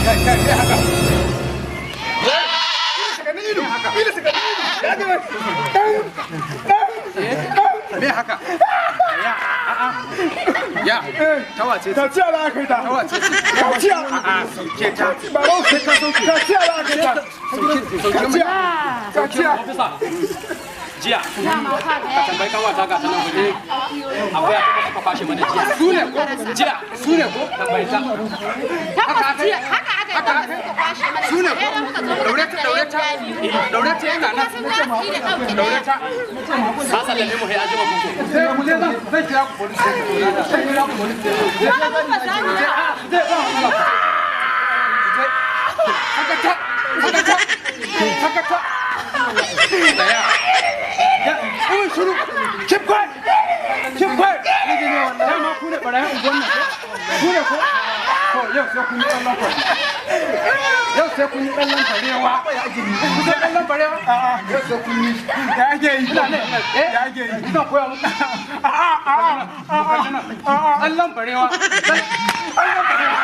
Kai, kai, kai haka. Me haka? Ya, a'a. Ya, tawace. Kaciya za ka yi ta. Tawace. Kaciya. A'a, sauke ta. Ba sai ka sauke. Kaciya za ka yi ta. Sauke, sauke. Kaciya. Kaciya. Officer, jiya ka tambayi kan wata ga ta nan guje akwai a suka kwashe mana jiya. Su ne ko? Jiya Su ne ko? Tambayi ta. Tabbas jiya haka aka yi, tabbas suka kwashe mana. Su ne ko? Sai da muka zo muka Daure ta, daure ta. Daure ta yana nan. Sun za su yi da ɗauki Daure ɗaya. ta. Ka sallame mu sai an jima kuku. Sai ku je zan zan kira ku police station. Zan kira ku police station. Kuma mun ba za mu yi ba. Zai ba mu matsala. Haka ta, haka ta, haka ta. Daya. Ya, kun shiru. Keep quiet. Keep quiet. Dama ku ne barayin unguwan nan ko? Ku ne ko? To yau sai kun yi tsallan kwari. Yau sai kun yi tsallan barewa. Kun san tsallan barewa? Yau sai kun yi. Ya ake yi? Ina ne, eh? Ya ake yi? Zan koya muku. A'a, a'a, a'a, a'a. Tsallan barewa. Tsallan barewa.